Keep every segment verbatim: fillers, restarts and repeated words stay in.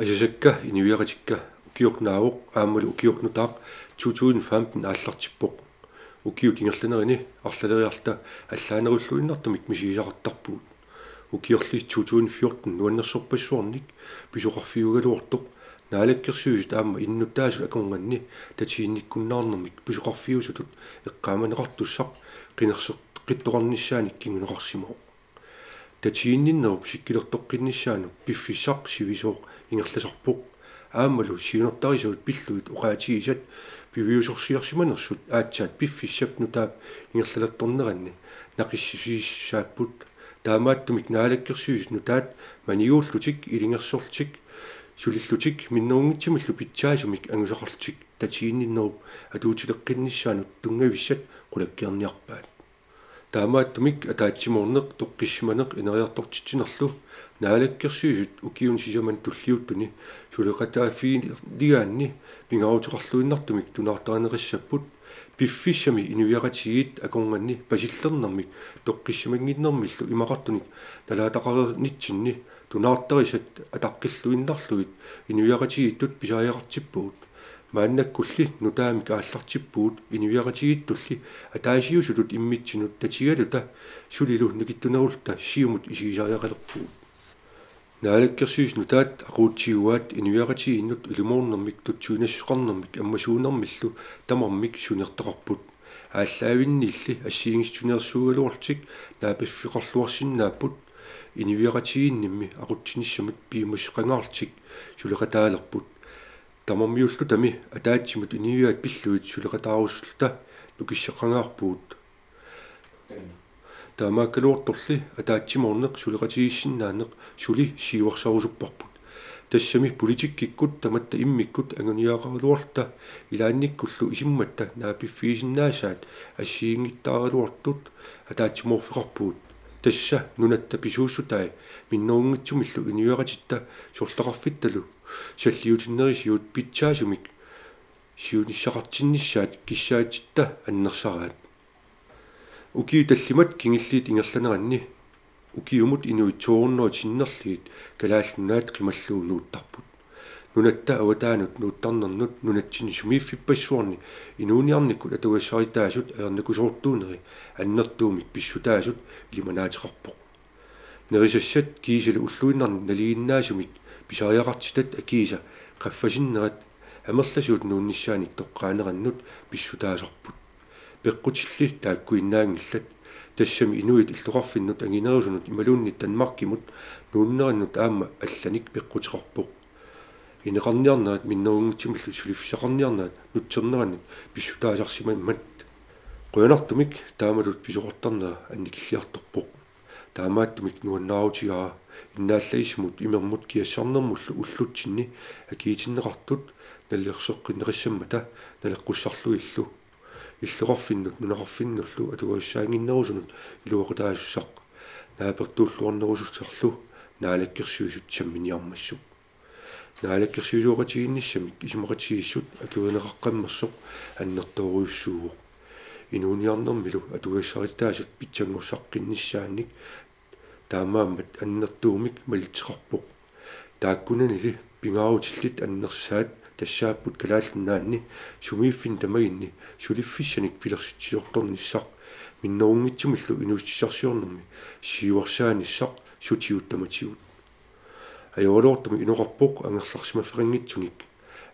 Asasakka inuiaqatikka ukioq naavoq aammalu ukioq nutaaq to tusind femten aallartippoq. Ukiut ingerlanerini arlaleriarluta allaanerulluinnartumik misigisaqartarpugut. Ukiorli to tusind fjorten nuannersorpassuarnik pisoqarfiugaluartoq Naalakkersuisut aamma innuttaasut akornanni tatiginnikkunnaarnermik pisoqarfiusutut eqqaamaneqartussaq qinerseqqittoqarnissaanik kinguneqarsimavoq. Tatiginninnerup sikkilertoqqinnissaanut piffissaq sivisooq ingerlasarpoq. Aammalu siunertarisavut pillugit oqaatigisat piviusorsiorsimanersut aatsaat piffissap nutaap ingerlalertorneranni naqissusiissaapput. Taamaattumik Naalakkersuisut nutaat maniguullutik, ilungersorlutik, sulillutik minnerunngitsumillu pitsaasumik angusaqarlutik tatiginninnerup atuutileqqinnissaanut tunngavissat qulakkeerniarpaat. Taamaattumik ataatsimoorneq toqqissimaneq ineriartortitsinerlu Naalakkersuisut ukiuni sisamani tulliuttuni suleqataaffigiligaanni pingaaruteqarluinnartumik tunaartarineqassapput, piffissami inuiaqatigiit akornanni pasillernermik toqqissimannginnermillu imaqartunik nalaataqarnitsinni tunaartarisat ataqqilluinnarlugit inuiaqatigiittut pisariaqartippagut. Maannakkulli nutaamik aallartippugut, inuiaqatigiittulli ataasiusutut immitsinut tatigaluta sulilu nukittunerulluta siumut isigisariaqalerpugut. Naalakkersuisut nutaat aquutsiguaat inuiaqatigiinnut ilumoornermik tutsuinassuseqarnermik ammasuunermillu tamarmik suniortaqarput. Aallaavinniilli assigiinngitsunersuugaluarlutik naapiffeqarluarsinnaapput, inuiaqatigiinnimmi aqutsinissamut piumassuseqangaarlutik suleqataalerput. Tamarmiullutami ataatsimut inuiaat pillugit suleqataarusulluta nukisseqangaarpugut. Taamaakkaluartorli ataatsimoorneq suleqatigiissinnaaneq suli siuarsarusupparput. Tassami politikkikkut tamatta immikkut anguniagaraluarluta ilaannikkullu isummatta naapiffigisinnaasaat assigiinngittaraluartut ataatsimoorfeqarpugut. Tassa nunatta pisuussutai minnerunngitsumillu inuiaqatitta sorleqarfittalu salliutinnerisigut pitsaasumik siunissaqartinnissaat kissaatitta annersaraat. Ukiut tallimat kingulliit ingerlaneranni ukiumut inuit to hundrede sinnerlugit Kalaallit Nunaat qimallugu nuuttarput. Nunatta avataanut nuuttarnernut nunatsinni sumiiffippassuarni inuuniarnikkut atugassarititaasut ajornakusoortuuneri annertuumik pissutaasut ilimanaateqarpoq. Nerisassat kiisalu ulluinnarni nalinginnaasumik pisariaqartitat akiisa qaffasinnerat amerlasuut nuunnissaannik toqqaanerannut pissutaasarput. Peqqutilli taakkuinnaanngillat, tassami inuit illoqarfinnut anginerusunut imaluunniit Danmarkimut nuunnerannut aamma allanik peqquteqarpoq. Ineqarniarnerat minnerunngitsumillu suliffissaqarniarnerat nutsernerannut pissutaasarsimammat. Qujanartumik taamatut pisoqartarnera annikilliartorpoq. Taamaattumik nuannaarutigaara innaallagissamut imermut kiassarnermullu ullutsinni akiitinneqartut nalilersoqqinneqassammata naleqqussarlugillu. Illoqarfinnut nunaqarfinnullu atugarissaannginnerusunut iluaqutaasussaq naapertuulluarnerusussarlu Naalakkersuisut samminiarmassuk. Naalakkersuisooqatigiinnissamik isumaqatigiissut akuerineqaqqammersoq annertoorujussuuvoq. Inuuniarnermilu atugassarititaasut pitsanngorsaqqinnissaanik taamaammat annertuumik malitseqarpoq. Taakkunanili pingaarutillit annersaat tassaapput Kalaallit Nunaanni sumiiffinni tamaginni suliffissanik pilersitsisortornissaq minnerunngitsumillu inuussutissarsiornermi siuarsaanissaq sutigut tamatigut. Ajoraluartumik inoqarpoq angerlarsimaffeqanngitsunik.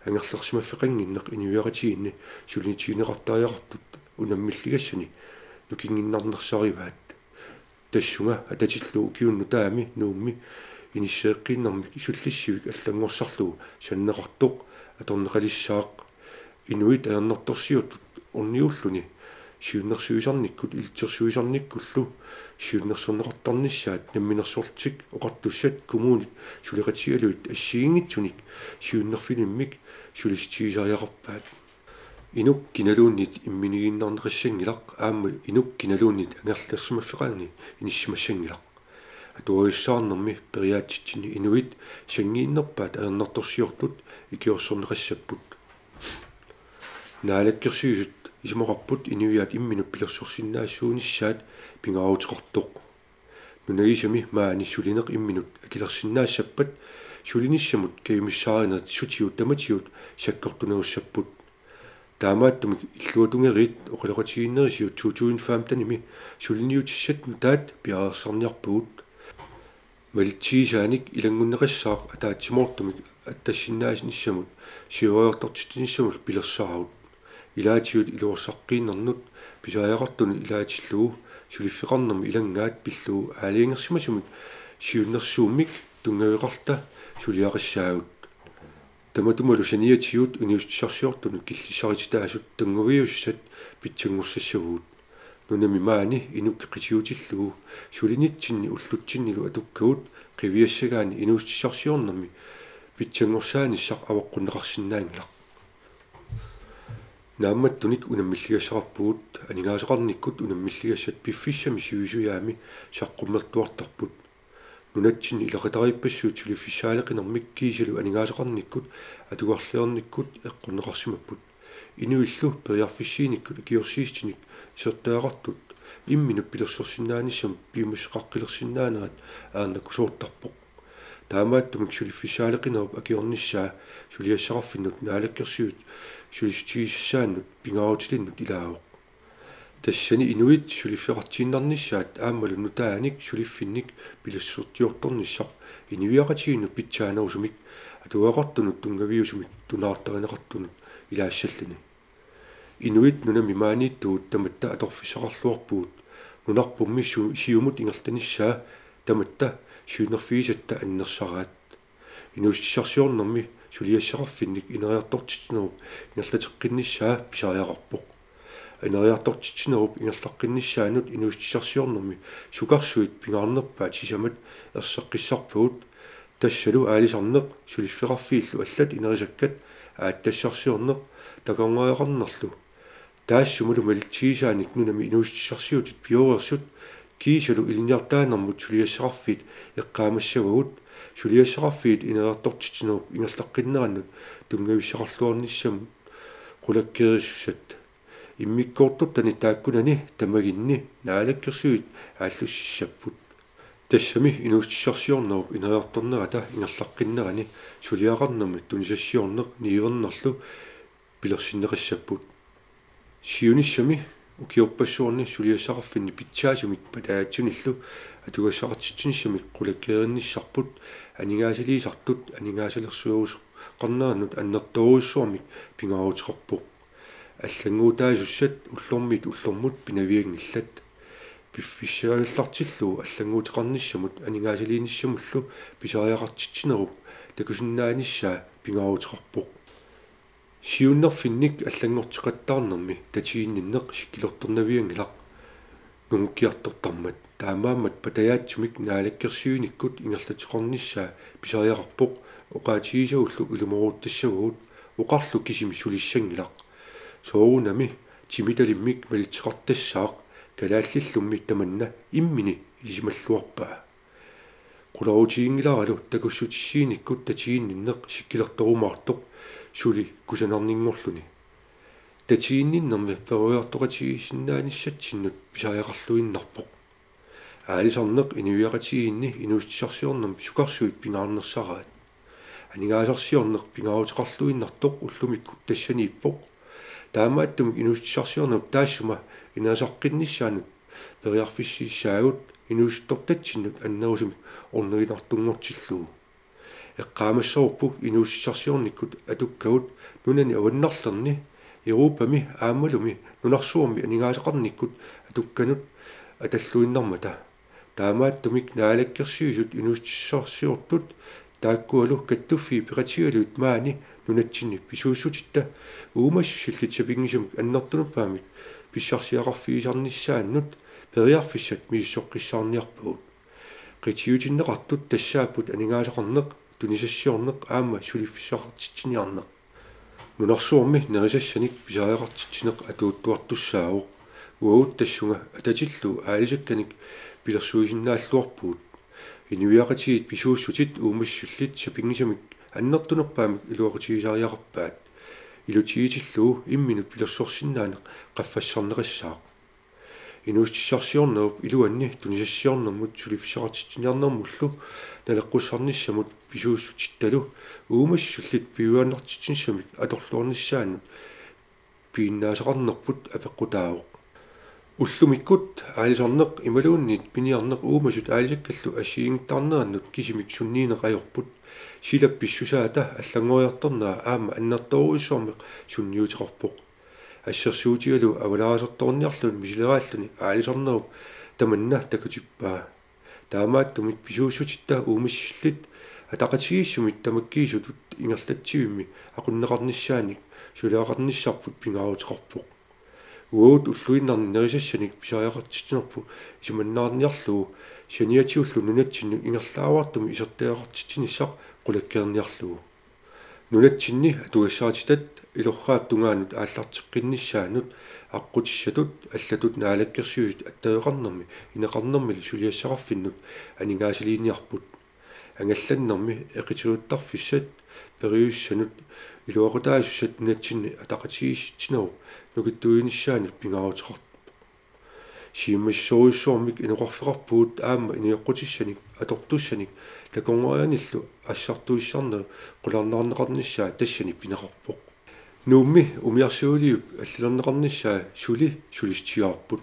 Angerlarsimaffeqannginneq inuiaqatigiinni sulinitigineqartariaqartut unammilligassani nukinginnarnersarivaat. Tassunga atatillugu ukiuni nutaami Nuummi inisseeqqiinnarmik sullissivik allanngorsarlugu sananeqartoq atorneqalissaaq. Inuit ajornartorsiortut ornigulluni siunnersuisarnikkut ilitsersuisarnikkullu siunnersorneqartarnissaat Namminersorlutik Oqartussat kommunit suleqatigalugit assigiinngitsunik siunnerfilimmik sulissutigisariaqarpaat. Inuk kinaluunniit imminiiginnarneqassanngilaq aamma inuk kinaluunniit angerlarsimaffeqarneq inissimassanngilaq. Atugarissaarnermi periaatsitsinni inuit sanngiinnerpaat ajornartorsiortut ikiorsorneqassapput. Naalakkersuisut isumaqarput inuiaat imminut pilersorsinnaasuunissaat pingaaruteqartoq. Nunagisami maani sulineq imminut akilersinnaassappat Sulinissamut kajumissaarinerit sutigut tamatigut sakkortunerussapput. Taamaattumik illuatungeriit oqaloqatigiinnerisigut to tusind femtenimi suliniutissat nutaat piareersarniarpagut. Malitsigisaanik ilanngunneqassaaq ataatsimoortumik attassinnaanissamut siuariartortitsinissamut pilersaarut. Ilaatigut iluarsaqqiinnarnut pisariaqartunut ilaatillugu suliffeqarnermi ilanngaat pillugu aalajangersimasumik siunnersuummik tunngaveqarluta suliaqassaagut. Tamatumalu saniatigut inuussutissarsiortunut killissarititaasut tunngaviusussat pitsanngorsassavugut. Nunami maani inuk qitiutillugu sulinitsinni ullutsinnilu atukkagut qiviassagaanni inuussutissarsiornermi pitsanngorsaanissaa avaqqunneqarsinnaanngilaq. Naammattunik unammilligassaqarpugut, aningaasaqarnikkut unammilligassat piffissami sivisujaami saqqummertuartarput. Nunatsinni ilaqutariippassuit suliffissaaleqinermik kiisalu aningaasaqarnikkut atugarliornikkut eqqorneqarsimapput. Inuillu periarfissiinikkut akiorsiissutinik isertitaqartut imminut pilersorsinnaanissamut piumassuseqaqqilersinnaanerat ajornakusoortarpoq. Taamaattumik suliffissaaleqinerup akiornissaa suliassaqarfinnut naalakkersuisut sulissutigisassaannut pingaarutilinnut ilaavoq. Tassani inuit suliffeqartiinnarnissaat aammalu nutaanik suliffinnik pilersortiortornissaq inuiaqatigiinnut pitsaanerusumik atugaqartunut tunngaviusumik tunaartarineqartunut ilaassalluni. Inuit nunami maaniittugut tamatta atorfissaqarluarpugut. Nunarpummi su-, siumut ingerlanissaa tamatta siunnerfigisatta annersaraat. Inuussutissarsiornermi suliassaqarfinnik ineriartortitsinerup ingerlateqqinnissaa pisariaqarpoq. Ineriartortitsinerup ingerlaqqinnissaanut inuussutissarsiornermi sukarsuit pingaarnerpaat sisamat erseqqissarpagut. Tassalu aalisarneq suliffeqarfiillu allat inerisakkat aatsitassarsiorneq takornariaqarnerlu. Taassumalu malitsigisaanik nunami inuussutissarsiutit pioreersut kiisalu ilinniartitaanermut suliassaqarfiit eqqaamassavagut, suliassaqarfiit ineriartortitsinerup ingerlaqqinnerannut tunngavissaqarluarnissamut qulakkeerisussat. Immikkoortortani taakkunani tamaginni naalakkersuisut aallussissapput. Tassami inuussutissarsiornerup ineriartornerata ingerlaqqinnerani suliaqarnermi tunisassiorneq niuernerlu pilersinneqassapput. Siunissami ukiorpassuarni suliassaqarfinni pitsaasumik pataatsunillu atugassaqartitsinissamik qulakkeerinnissarput aningaasaliisartut aningaasalersueruseqarnerannut annertoorujussuarmik pingaaruteqarpoq. Allannguutaasussat ullormiit ullormut pinavianngillat. Piffissaagallartillugu allannguuteqarnissamut aningaasaliinissamullu pisariaqartitsinerup takusinnaanissaa pingaaruteqarpoq. Siunnerfinnik allanngorteqattaarnermi tatiginninneq sikkilertornavianngilaq nungukkiartortarmat. Taamaammat patajaatsumik naalakkersuinikkut ingerlateqarnissaa pisariaqarpoq, oqaatigisagullu ilumoorutassavagut, oqarlu kisimi sulissanngilaq. Soorunami timitalimmik malitseqartassaaq, kalaallillummi tamanna immini ilisimalluarpaa. Qularutiginngilaralu takussutissiinikkut tatiginninneq sikkilertorumaartoq suli kusanarninngorluni. Tatiginninnermi peroriartoqatigiissinnaanissatsinnut pisariaqarluinnarpoq. Aalisarneq inuiaqatigiinni inuussutissarsiornermi sukarsuit pingaarnersaraat. Aningaasarsiorneq pingaaruteqarluinnartoq ullumikkut tassaniippoq. Taamaattumik inuussutissarsiornerup taassuma ineriartornissaanut periarfissiissaagut inuusuttortatsinnut annerusumik orniginartunngortillugu. Eqqaamassavarput inuussutissarsiornikkut atukkagut nunani avannarlerni, Europami aammalumi nunarsuarmi aningaasaqarnikkut atukkanut atalluinnarmata. Taamaattumik naalakkersuisut inuussutissarsiortut taakkualu kattuffiit peqatigalugit maani nunatsinni pisuussutitta uumassullit sapinngisamik annertunerpaamik pissarsiaqarfigisarnissaannut periarfissat misissoqqissaarniarpagut. Qitiutinneqartut tassaapput aningaasaqarneq, tunisassiorneq aamma suliffissaqartitsiniarneq. Nunarsuarmi nerisassanik pisariaqartitsineq atuuttuartussaavoq. Uagut tassunga atatillugu aalisakkanik pilersuisinnaalluarpugut. Inuiaqatigiit pisuussutit uumassullit sapinngisamik annertunerpaamik iluaqutigisariaqarpaat. Ilutigitillugu imminut pilersorsinnaaneq qaffassarneqassaaq. Inuussutissarsiornerup iluanni tunisassiornermut suliffissaqartitsiniarnermullu naleqqussarnissamut pisuussutittalu uumasut sullit piujuaannartitsinissamik atorluarnissaannut piginnaasaqarnerput apeqqutaavoq. Ullumikkut aalisarneq imaluunniit piniarneq uumasut aalisakkallu assigiinngittarnerannut kisimik sunniineq ajorput. Silap pissusaata allanngoriartornera aamma annertoorujussuarmik sunniuteqarpoq. Assersuutigalugu avalaasertorniarluni misileraalluni aalisarnerup tamanna takutippaa. Taamaattumik pisuussutitta uumasut sullit ataqatigiissumit tamakkiisutut ingerlatsivimmi aqunneqarnissaanik suliaqarnissarput pingaaruteqarpoq. Uagut ulluinnarni nerisassanik pisariaqartitsinerput isumannaarniarlugu saniatigullu nunatsinnut ingerlaavartumik isertitaqartitsinissaq qulakkeerniarlugu. Nunatsinni atugassarititatta ilorraap tungaanut aallarteqqinnissaannut aqqutissatut allatut naalakkersuisut attaveqarnermi ineqarnermilu suliassaqarfinnut aningaasaliiniarput. Angallannermi eqiteruttarfissat periussannut iluaqutaasussat nunatsinni ataqatigiissitsinerup nukittuuinissaanut pingaaruteqarpoq. Siammasorujussuarmik inoqarfeqarpugut aamma inuiaqqutissanik atortussanik takornarianillu assartuussisarneq qularnaarneqarnissaa tassani pineqarpoq. Nuummi umiarsualiup allilerneqarnissaa suli sulissutigaarput.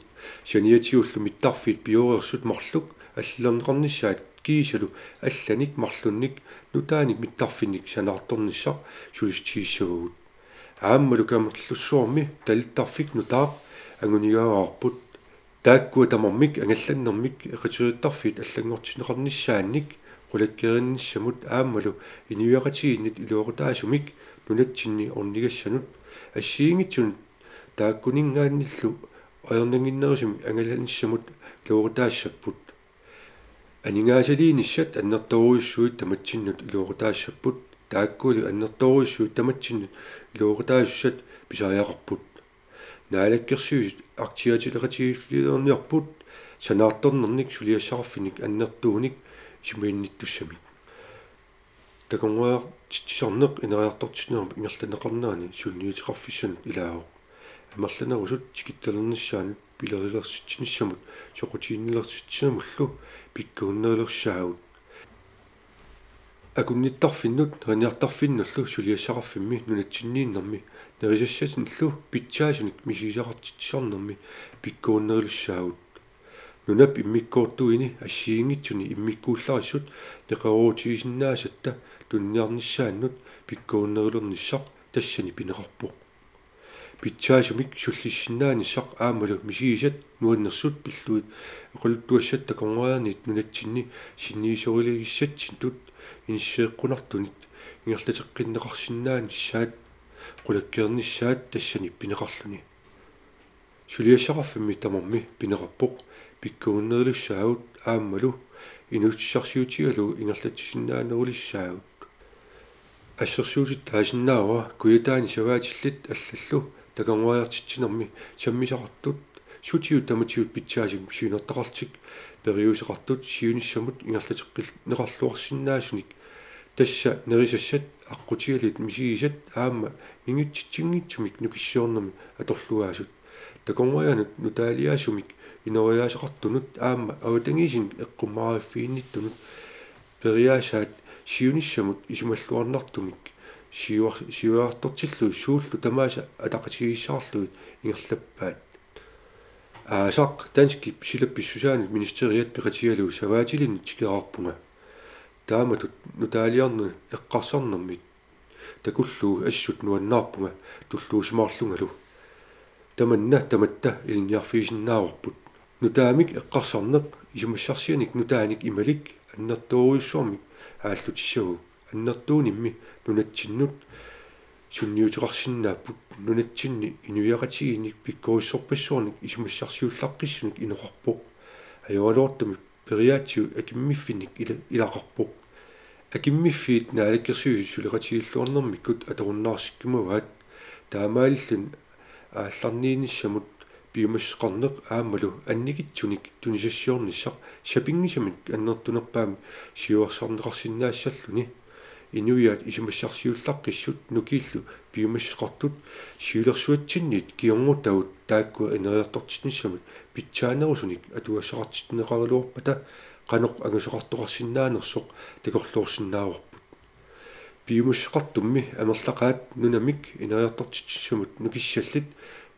Saniatigullu mittarfiit pioreersut marluk allilerneqarnissaat kiisalu allanik marlunnik nutaanik mittarfinnik sanaartornissaq sulissutigissavagut. Aammalu Kangerlussuarmi talittarfik nutaaq anguniagaarput. Taakkua tamarmik angallannermik eqiteruttarfiit allanngortinneqarnissaannik qulakkeerinnissamut aammalu inuiaqatigiinnit iluaqutaasumik nunatsinni ornigassanut assigiinngitsunut taakkuninngaanniillu ajornannginnerusumik angalanissamut iluaqutaassapput. Aningaasaliinissat annertoorujussuit tamatsinnut iluaqutaassapput, taakkualu annertoorujussuit tamatsinnut iluaqutaasussat pisariaqarput. Naalakkersuisut aktiatileqatigiiffigilerniarput sanaartornernik suliassaqarfinnik annertuunik isumaginnittussamik. Takornariartitsisarneq ineriartortitsinermut ingerlanneqarnerani sunniuteqarfissanut ilaavoq. Amerlanerusut tikittulernissaannut pilerilersitsinissamut soqutiginnilersitsinermullu pikkorinnerulersaagut. Akunnittarfinnut neriniartarfinnullu suliassaqarfimmi nunatsinniinnermi nerisassatinillu pitsaasunik misigisaqartitsisarnermi pikkorinnerulersaagut. Nunap immikkoortuini assigiinngitsuni immikkuullarissut neqeroorutigisinnaasatta tuniniarnissaannut pikkorinnerulernissaq tassani pineqarpoq. Pitsaasumik sullissinnaanissaq aammalu misigisat nuannersut pillugit oqaluttuassat takornarianit nunatsinni sinniisorileqissatsinnut inisseeqqunartunit ingerlateqqinneqarsinnaanissaat qulakkeernissaat tassani pineqarluni. Suliassaqarfimmi tamarmi pineqarpoq pikkorinnerulersaagut aammalu inuussutissarsiutigalugu ingerlatsisinnaanerulersaagut. Assersuutitut taasinnaavara Kujataani savaatillit allallu takornariartitsinermi sammisaqartut sutigut tamatigut pitsaasumik siunertaqarlutik periuseqartut siunissamut ingerlateqqinneqarluarsinnaasunik, tassa nerisassat aqqutigalugit misigisat aamma mingutsitsinngitsumik nukissiornermi atorluaasut. Takornarianut nutaaliaasumik inooriaaseqartunut aamma avatangiisinik eqqummaariffiginnittunut periaasaat siunissamut isumalluarnartumik siuar-, siuariartortillugit suullu tamaasa ataqatigiissaarlugit ingerlappaat. Aasaq danskip silap pissusaanut ministeriat peqatigalugu savaatilinnut tikeraarpunga. Taamatut nutaaliarneq eqqarsarnermit takullugu assut nuannaarpunga tulluusimaarlungalu. Tamanna tamatta ilinniarfigisinnaavarput. Nutaamik eqqarsarneq isumassarsianik nutaanik imalik annertoorujussuarmik aallutissavagut. Annertuunimmi nunatsinnut sunniuteqarsinnaapput, nunatsinni inuiaqatigiinnik pikkorissorpassuarnik isumassarsiullaqqissunik inoqarpoq. Ajoraluartumik periaatsigut akimmiffinnik ila-, ilaqarpoq. Akimmiffiit naalakkersuisut suleqatigiilluarnermikkut atorunnaarsikkumavaat. Taamaalilluni aallarniinissamut piumassuseqarneq aammalu annikitsunik tunisassiornissaq sapinngisamik annertunerpaamik siuarsarneqarsinnaassalluni. Inuiaat isumassarsiullaqqissut nukiillu piumassuseqartut siulersuatsinniit kingornutagut taakkua ineriartortinnissamut pitsaanerusunik atugassaqartinneqaraluarpata qanoq angusoqartoqarsinnaanersoq takorloorsinnaavarput. Piumassuseqartummi amerlaqaat nunamik ineriartortitsinissamut nukissallit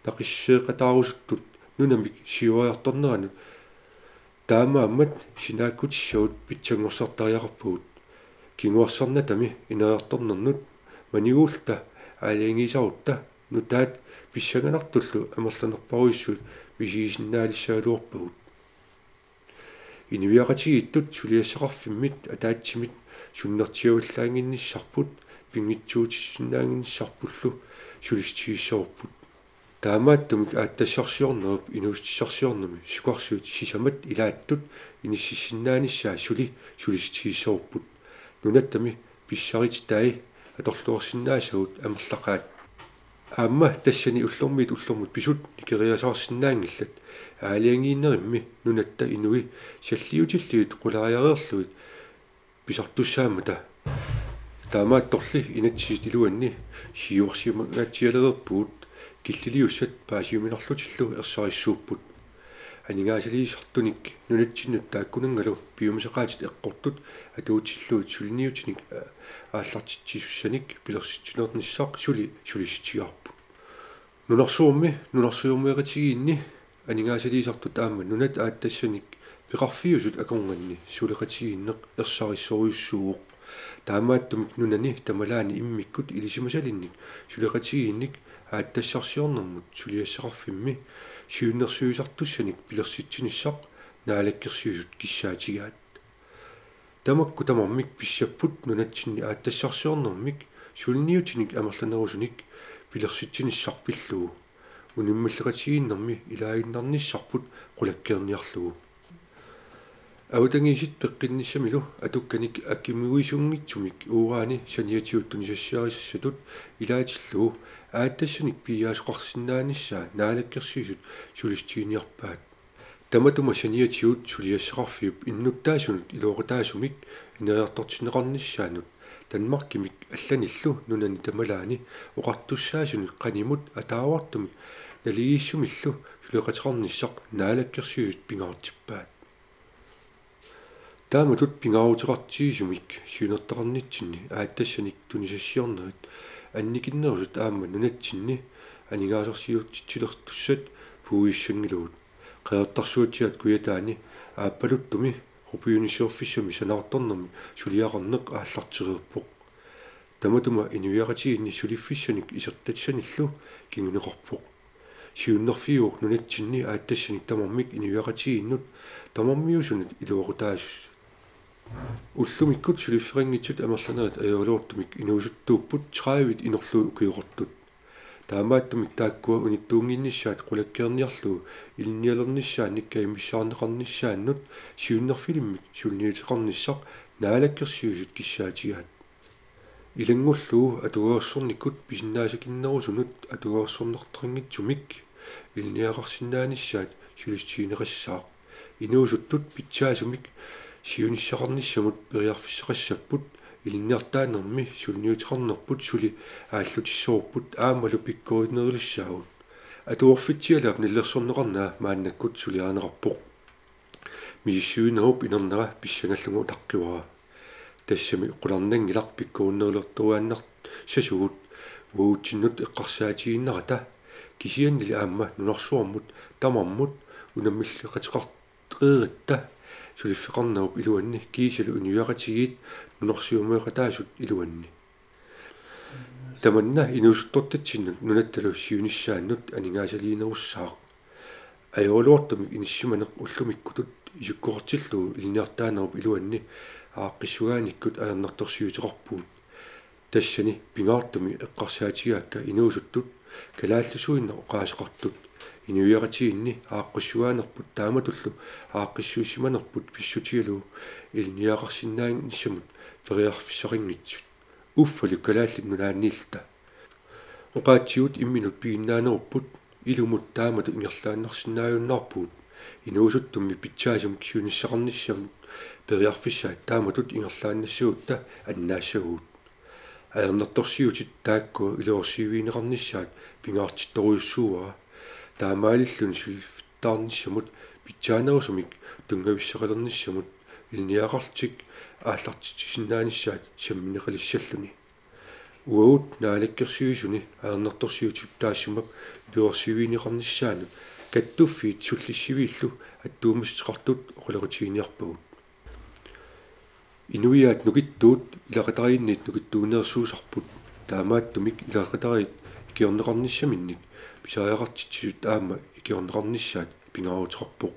naqissuseeqataarusuttut nunamik siuariartorneranut taamaammat sinaakkutissagut pitsanngorsartariaqarpagut. Kinguarsarnatami ineriartornernut maniguulluta aalajangiisarutta nutaat pissanganartullu amerlanerparujussuit misigisinnaalissagaluarpagut. Inuiaqatigiittut suliassaqarfimmit ataatsimit sunnertiavallaannginnissarput pinngitsuutissinnaannginnissarpullu sulissutigissavarput. Taamaattumik aatsitassarsiornerup inuussutissarsiornermi sukarsuit sisamat ilaattut inississinnaanissaat suli sulissutigissavarput. Nunattami pissarititai atorluarsinnaasagut amerlaqaat. Aamma tassani ullormiit ullormut pisut nikeriasaarsinnaanngillat, aalajangiinerimmi nunatta inui salliutillugit qulariareerlugit pisartussaammata. Taamaattorli inatsisit iluanni siuarsimangaatsialereerpugut killiliussat paasiuminarlutillu ersarissuupput. Aningaasaliisartunik nunatsinnut taakkunanngalu piumasaqaatit eqqortut atuutillugit suliniutinik aallartitsisussanik pilersitsinernissaq suli sulissutigaarput. Nunarsuarmi nunarsuarmioqatigiinni aningaasaliisartut aamma nunat aatsitassanik peqarfiusut akornanni suleqatigiinneq ersarissorujussuuvoq. Taamaattumik nunani tamalaani immikkut ilisimasalinnik suleqatigiinnik aatsitassarsiornermut suliassaqarfimmi siunnersuisartussanik pilersitsinissaq Naalakkersuisut kissaatigaat. Tamakku tamarmik pissapput nunatsinni aatsitassarsiornermik suliniutinik amerlanerusunik pilersitsinissaq pillugu. Unammileqatigiinnermi ilaaginnarnissarput qulakkeerniarlugu. Avatangiisit peqqinnissamilu atukkanik akimmuisunngitsumik uuraani saniatigut tunisassiarisassatut ilaatillugu aatsitassanik piiaasoqarsinnaanissaa Naalakkersuisut sulissutiginiarpaat. Tamatuma saniatigut suliassaqarfiup innuttaasunut iluaqutaasumik ineriartortinneqarnissaanut Danmarkimik allanillu nunani tamalaani oqartussaasunik qanimut ataavartumik naligiissumillu suleqateqarnissaq Naalakkersuisut pingaartippaat. Taamatut pingaaruteqartigisumik siunertaqarnitsinni aatsitassanik tunisassiornerit annikinnerusut aamma nunatsinni aningaasarsiuutitsilertussat puigussanngilagut. Qeqertarsuatsiaat Kujataani Aappaluttumi Rupiunissarfissamik sanaartornermik suliaqarneq aallartereerpoq. Tamatuma inuiaqatigiinni suliffissanik isertassanillu kinguneqarpoq. Siunnerfiuvoq nunatsinni aatsitassanik tamarmik inuiaqatigiinnut tamarmiusunut iluaqutaasussat. Ullumikkut suliffeqanngitsut amerlanerit ajoraluartumik inuusuttuupput tredive inorlugit ukioqartut. Taamaattumik taakkua unittuunnginnissaat qulakkeerniarlugu ilinnialernissaannik kajumissaarneqarnissaannut siunnerfilimmik suliniuteqarnissaq Naalakkersuisut kissaatigaat. Ilanngullugu atugaassornikkut pisinnaasakinnerusunut atugaassornartoqanngitsumik ilinniagaqarsinnaanissaat sulissutigineqassaaq. Inuusuttut pitsaasumik siunissaqarnissamut periarfissaqassapput, ilinniartitaanermi suliniuteqarnerput suli aallutissavarput aammalu pikkorinnerulissaagut. Atuarfitsialaap nalilersorneqarnera maannakkut suliarineqarpoq. Misissuinerup inernera pissangallugu utaqqivara. Tassami qularnanngilaq pikkorinnerulertuaannarsasugut uagutsinnut eqqarsaatigiinnarata, kisiannili aamma nunarsuarmut tamarmut unammilleqateqareeratta suliffeqarnerup iluanni kiisalu inuiaqatigiit nunarsuarmioqataasut iluanni. Tamanna inuusuttortatsinnut nunattalu siunissaannut aningaasaliinerussaaq. Ajoraluartumik inissimaneq ullumikkutut isukkoqartillugu ilinniartitaanerup iluanni aaqqissugaanikkut ajornartorsiuteqarpugut. Tassani pingaartumik eqqarsaatigaakka inuusuttut kalaallisuinnaq oqaaseqartut. Inuiaqatigiinni aaqqissugaanerput taamatullu aaqqissuussimanerput pissutigalugu ilinniagaqarsinnaannissamut periarfissaqanngitsut. Uffalu Kalaallit Nunaanniilluta. Oqaatsigut imminut piginnaanerupput, ilumut taamatut ingerlaannarsinnaajunnaarpugut. Inuusuttummi pitsaasumik siunissaqarnissamut periarfissaat taamatut ingerlaannassagutta annaassagugut. Ajornartorsiutit taakkua iluarsiivigineqarnissaat pingaartittorujussuuara. Taamaalilluni suliffeqarnissamut pitsaanerusumik tunngavissaqalernissamut ilinniagaqarlutik aallartitsisinnaanissaat sammineqalissalluni. Uagut naalakkersuisuni ajornartorsiutip taassuma iluarsiivigineqarnissaanut kattuffiit sullissiviillu attuumassuteqartut oqaloqatiginiarpagut. Inuiaat nukittuut ilaqutariinniit nukittuuneersuusarput, taamaattumik ilaqutariit ikiorneqarnissaminnik pisariaqartitsisut aamma ikiorneqarnissaat pingaaruteqarpoq.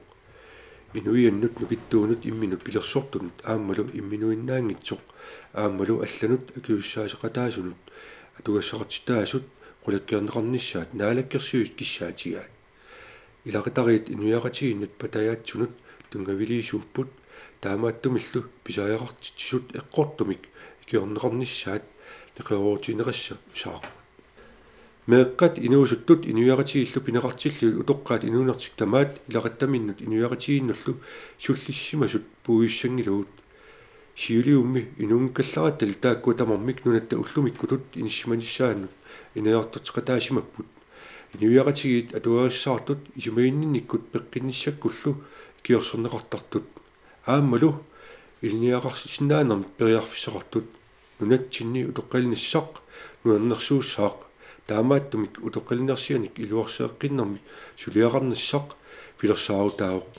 Inuiannut nukittuunut imminut pilersortunut aammalu imminuinnaanngitsoq aammalu allanut akisussaasaqataasunut atugassaqartitaasut qulakkeerneqarnissaat naalakkersuisut kissaatigaat. Ilaqutariit inuiaqatigiinnut patajaatsunut tunngaviliisuupput, taamaattumillu pisariaqartitsisut eqqortumik ikiorneqarnissaat neqeroorutigineqassaaq. Meeqqat inuusuttut inuiaqatigiillu pineqartillugit utoqqaat inuunertik tamaat ilaquttaminnut inuiaqatigiinnullu sullissisimasut puigussanngilagut. Siuliummi inuunngikkallaraattali taakkua tamarmik nunatta ullumikkutut inissisimanissaannut ineriartorteqataasimapput. Inuiaqatigiit atugarissaartut isumaginninnikkut peqqinnissakkullu ikiorserneqartartut. Aammalu ilinniagaqarsinnaanermik periarfissaqartut. Nunatsinni utoqqalinersiaq nuannersuussaaq. Taamaattumik utoqqalinersianik iluarseeqqinnermik suliaqarnissaq pilersaarutaavoq.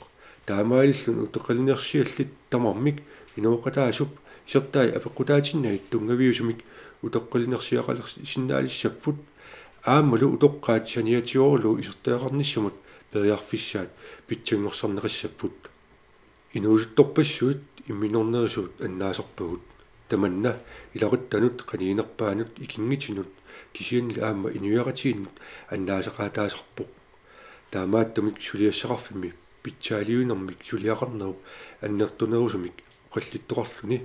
Taamaalilluni utoqqalinersiallit tamarmik inooqataasup isertai apeqqutaatinnagit tunngaviusumik utoqqalinersiaqalersinnaalissapput. Aammalu utoqqaat saniatigoorlugu isertitaqarnissamut periarfissaat pitsanngorsarneqassapput. Inuusuttorpassuit imminornerusut annaasarpagut. Tamanna ilaquttanut qaniginerpaanut ikinngitinut kisiannili aamma inuiaqatigiinnut annaasaqaataasarpoq. Taamaattumik suliassaqarfimmi pitsaaliuinermik suliaqarnerup annertunerusumik oqallittoqarluni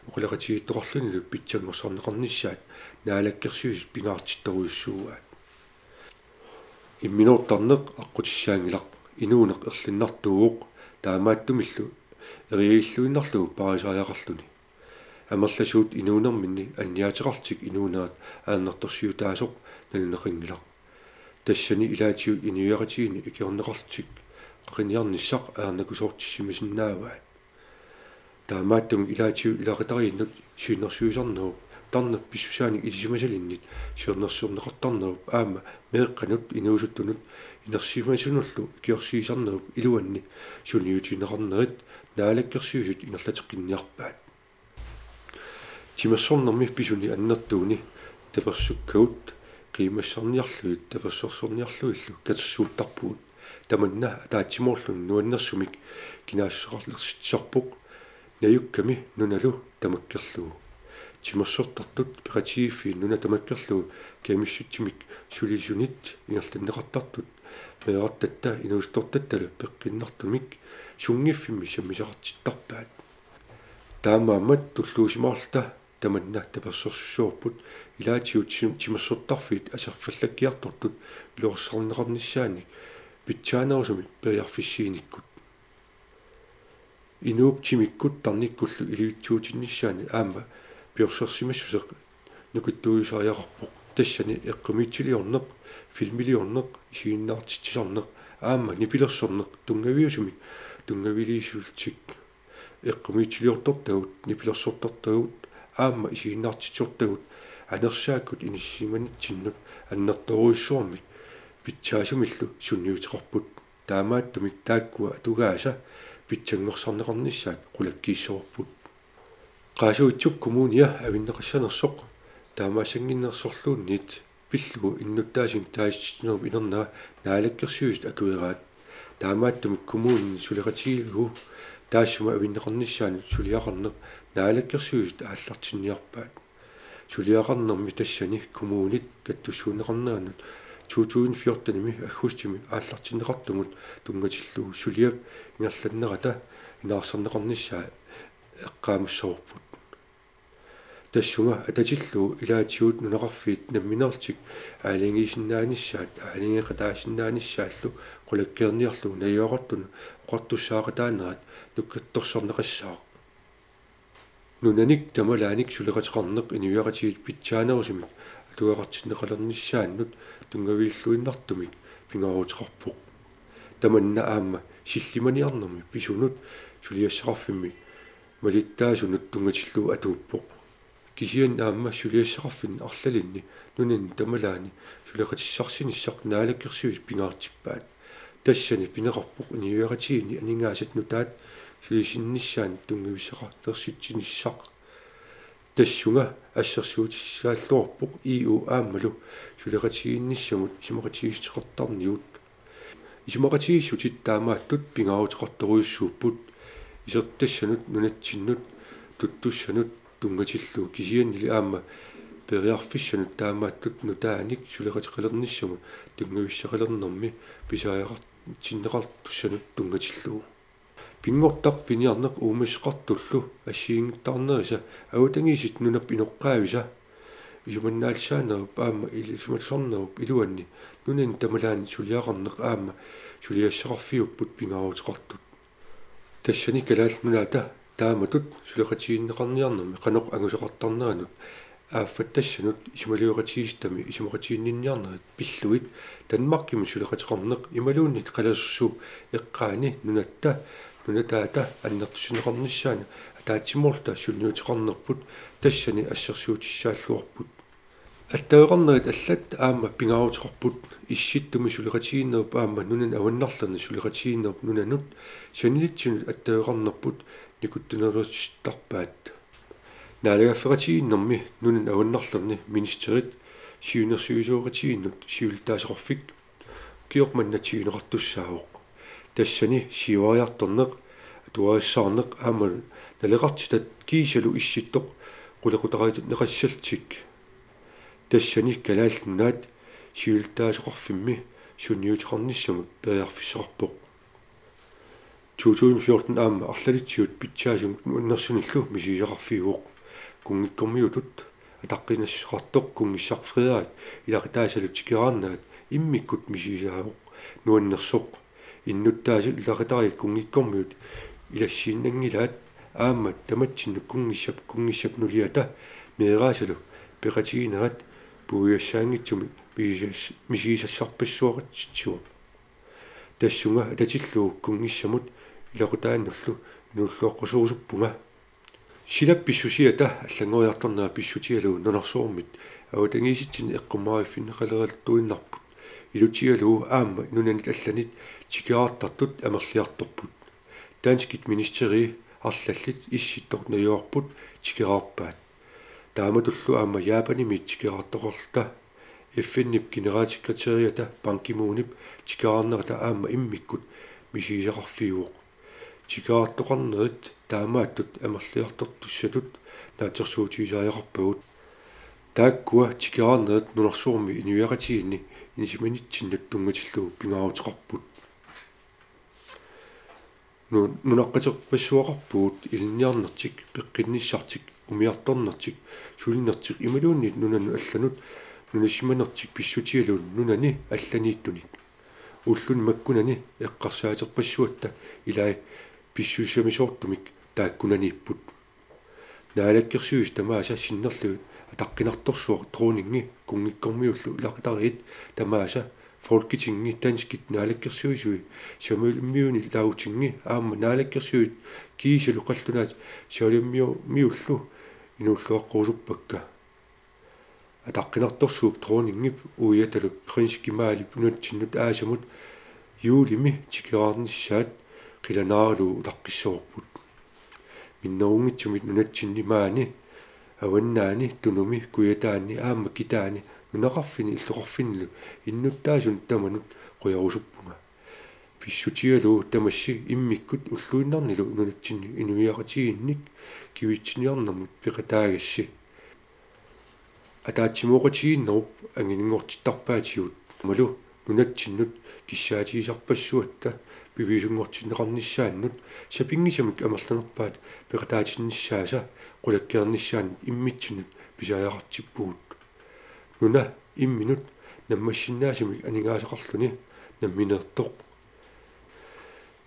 oqaloqatigiittoqarlunilu pitsanngorsarneqarnissaat naalakkersuisut pingaartittorujussuuaat. Imminortarneq aqqutissaanngilaq, inuuneq erlinnartuuvoq, taamaattumillu eriagilluinnarlugu paarisariaqarluni. Amerlasuut inuunerminni anniaateqarlutik inuunerat ajornartorsiutaasoq naluneqanngilaq. Tassani ilaatigut inuiaqatigiinni ikiorneqarlutik qaqiniarnissaq ajornakusoortissimasinnaavaat. Taamaattumik ilaatigut ilaqutariinnut siunnersuisarnerup tarnerpit pissusaanik ilisimasalinnit siunnersorneqartarnerup aamma meeqqanut inuusuttunut inersimasunullu ikiorsiisarnerup iluanni sunniutigineqarnerit naalakkersuisut ingerlateqqinniarpaat. Timersornermi pisuni annertuuni tapersukkavut qiimmassarniarlugit tapersersorniarlugillu katersuuttarpugut. Tamanna ataatsimoorluni nuannersumik kinaassuseqarlersitsisarpoq najukkami nunalu tamakkerlugu. Timersortartut peqatigiiffiit nuna tamakkerlugu kajumissutsiminnik sulisunit ingerlanneqartartut meerartatta inuusuttortattalu peqqinnartumik sunngiffimmi sammisaqartittarpaat. Taamaammat tulluusimaarluta tamanna tapersersorsuupput ilaatigut tim-, timersortarfiit aserfallakkiartortut iluarsarneqarnissaannik pitsaanerusumik periarfissiinikkut. Inuup timikkut tarnikkullu ilivitsuutinnissaanut aamma piorsersimassuseq nukittuujusariaqarpoq. Tassani eqqumiitsuliorneq, filmiliorneq, isiginnaartitsisarneq aamma nipilersorneq tunngaviusumik tunngaviliisuullutik. Eqqumiitsuliortortagut, nipilersortortagut aamma isiginnaartitsisortagut anersaakkut inissisimanitsinni annertoorujussuarmik pitsaasumillu sunniuteqarput. Taamaattumik taakkua atugaasa pitsanngorsarneqarnissaat qulakkiissavarput. Qaasuitsup Kommunia avinneqassanersoq taamaassannginnersorluunniit pillugu innuttaasunik taasitsinerup inernera naalakkersuisut akueraat. Taamaattumik kommunini suleqatigalugu taassuma avinneqarnissaanut suliaqarneq naalakkersuisut aallartinniarpaat. Suliaqarnermi tassani kommunit kattussuunneqarnerannut to tusind fjortenimi aggustimi aallartinneqartumut tunngatillugu suliap ingerlannerata inaarsarneqarnissaa eqqaamassavarput. Tassunga atatillugu ilaatigut nunaqarfiit nammineerlutik aalajangiisinnaanissaat aalajangeeqataasinnaanissaallu qulakkeerniarlugu najugaqartunut oqartussaaqataanerat nukittorsarneqassaaq. Nunanik tamalaanik suleqateqarneq inuiaqatigiit pitsaanerusumik atugaqartinneqalernissaannut tunngaviilluinnartumik pingaaruteqarpoq. Tamanna aamma sillimaniarnermi pisunut suliassaqarfimmi malittaasunut tunngatillugu atuuppoq. Kisianni aamma suliassaqarfinni arlalinni nunani tamalaani suleqatissarsinissaq Naalakkersuisut pingaartippaat. Tassani pineqarpoq inuiaqatigiinni aningaasat nutaat sulisinnissaannut tunngavissaqartitsissaq. Tassunga assersuutissaalluarpoq I O aammalu suleqatigiinnissamut isumaqatigiissuteqartarnigut. Isumaqatigiissutit taamaattut pingaaruteqartorujussuupput isertassanut nunatsinnut tuttussanut tunngatillugu, kisiannili aamma periarfissanut taamaattut nutaanik suleqateqalernissamut tunngavissaqalernermi pisariaqartinneqartussanut tunngatillugu. Pinngortitaq piniarneq uumassuteqartullu assigiinngittarnerisa avatangiisit nunap inoqqaavisa isumannaallisaanerup aamma il-, isumassarnerup iluanni nunani tamalaani suliaqarneq aamma suliassaqarfiupput pingaaruteqartut. Tassani Kalaallit Nunaata taamatut suleqatigiinneqarniarnermi qanoq angusaqartarneranut aaffattassanut isumalioraqatigiissitami isumaqatiginninniarnerit pillugit Danmarkimut suleqateqarneq imaluunniit qalasersuup eqqaani nunatta nunataata annertusineqarnissaanut ataatsimoorluta suliniuteqarnerput tassani assersuutissaalluarput. Attaveqarnerit allat aamma pingaaruteqarput, issittumi suleqatigiinnerup aamma nunani avannarlerni suleqatigiinnerup nunanut sanilitsinut attaveqarnerput nikuttunerusittarpaat. Naalagaaffeqatigiinnermi nunani avannarlerni ministerit siunnersuisoqatigiinnut siulittaasoqarfik ukioq manna tiguneqartussaavoq. Tassani siuariartorneq, atuarissaarneq aamma naleqartitat kiisalu issittoq qulequtarineqassallutik. Tassani Kalaallit Nunaat siulittaasoqarfimmi sunniuteqarnissamut periarfissaqarpoq. To tusind fjorten aamma arlalitsigut pitsaasumik nuannersunillu misigisaqarfiuvoq. Kunngikkormiutut ataqqinassuteqartoq kunngissaq Frederik ilaqutaasalu tikeraarnerat immikkut misigisaavoq nuannersoq. Innuttaasut ilaqutariit kunngikkormiut ilassiinnanngilaat aamma tamatsinnut kunngissap, kunngissap nuliata meeraasalu peqatiginerat puigugassaanngitsumik misigas-, misigisassarpassuaqartitsivoq. Tassunga atatillugu kunngissamut ilaqutaannullu inuulluaqquserusuppunga. Silap pissusiata allanngoriartornera pissutigalugu nunarsuarmit avatangiisitsinni eqqumaffigineqaleraluttuinnarput. Ilutigalugu aamma nunanit allanit tikeraartartut amerliartorput. Danskit ministerii arlallit issittoq najugaqarput tikeraarpaat. Taamatullu aamma Japanimi tikeraartoqarluta F N-ip generalsekretæriata Ban Ki-moonip tikeraarnerata aamma immikkut misigisaqarfiuvoq. Tikeraartoqarnerit taamaattut amerliartortussatut naatsorsuutigisariaqarpagut. Taakkua tikeraarnerit nunarsuarmi inuiaqatigiinni inissisimanitsinni tunngatillugu pingaaruteqarput. Nu-, nunaqqaterpassuaqarpugut ilinniarnertik, peqqinnissartik, umiartornertik, sulinertik imaluunniit nunanut allanut nunasimanertik pissutigalugu nunani allaniittunik. Ulluni makkunani eqqarsaaterpassuatta ilai pissusissamisoortumik taakkunaniipput. Naalakkersuisut tamaasa sinnerlugit ataqqinartorsuaq dronningi kunngikkormiullu ilaqutariit tamaasa Folketingi danskit naalakkersuisui samulimmiuni Lagtingi aamma naalakkersuisut kiisalu qallunaat samulimmiullu inuulluaqqurusuppakka. Ataqqinartorsuup dronningip uiatalu prins Kemalip nunatsinnut aasamut juulimi tikeraarnissaat qilanaaralugu utaqqissavarput. Minnerunngitsumik nunatsinni maani, avannaani, Tunumi, Kujataani aamma Kitaani nunaqarfinni illoqarfinnilu innuttaasunut tamanut qujarusuppunga. Pissutigalugu tamassi immikkut ulluinnarnilu nunatsinni inuiaqatigiinnik kivitsiniarnermut peqataagassi. Ataatsimooqatigiinnerup angininngortittarpaatigut aammalu nunatsinnut kissaatigisarpassuatta piviusunngortinneqarnissaannut sapinngisamik amerlanerpaat peqataatinnissaasa qulakkeernissaannut immitsinnut pisariaqartippugut. Nuna imminut nammassinnaasumik aningaasaqarluni nammineertoq.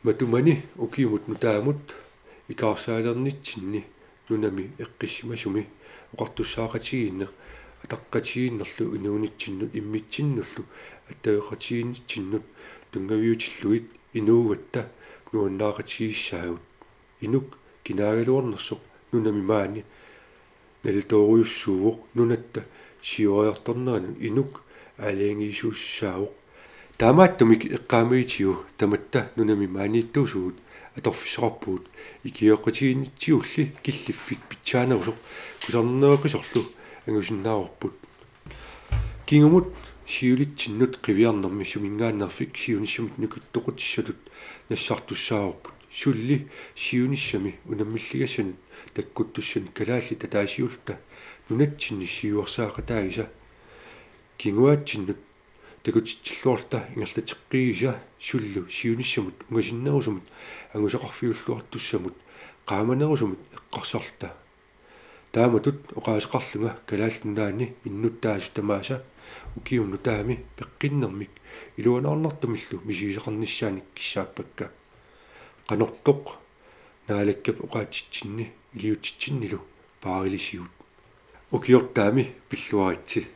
Matumani ukiumut nutaamut ikaarsaalereernitsinni Nunami eqqissimasumi oqartussaaqatigiinneq ataqqatigiinnerlu inuunitsinnut immitsinnullu attaveqatigiinnitsinnut tunngaviutillugit inuugatta nuannaaqatigissaagut. Inuk kinaagaluarnersoq nunami maani nalitoorujussuuvoq nunatta siuariartornerani inuk aalajangiisuussaavoq. Taamaattumik eqqaamavitigut tamatta nunami maaniittuusugut atorfissaqarpugut ikioqatigiinnitsiulli killiffik pitsaanerusoq kusanarneruaqisorlu angusinnaavarput. Kingumut siulitsinnut qiviarnermi suminngaanneerfik siunissamut nukittoqutissatut nassartussaavarput. Suli siunissami unammilligassanut takkuttussanut kalaallit ataasiulluta nunatsinni siuarsaaqataagisa kinguaatsinnut takutitsilluarluta ingerlateqqiisa sullu siunissamut ungasinnerusumut angusaqarfiulluartussamut qaamanerusumut eqqarsarluta. Taamatut oqaaseqarlunga Kalaallit Nunaanni innuttaasut tamaasa ukiumut nutaamut peqqinnermik iluanaarnartumillu misigisaqarnissaannik kissaappakka. Qanortoq Naalakkap oqaatsitsinni iliuutsitsinnilu paarilisigut. Ukiortaami pilluaritsi.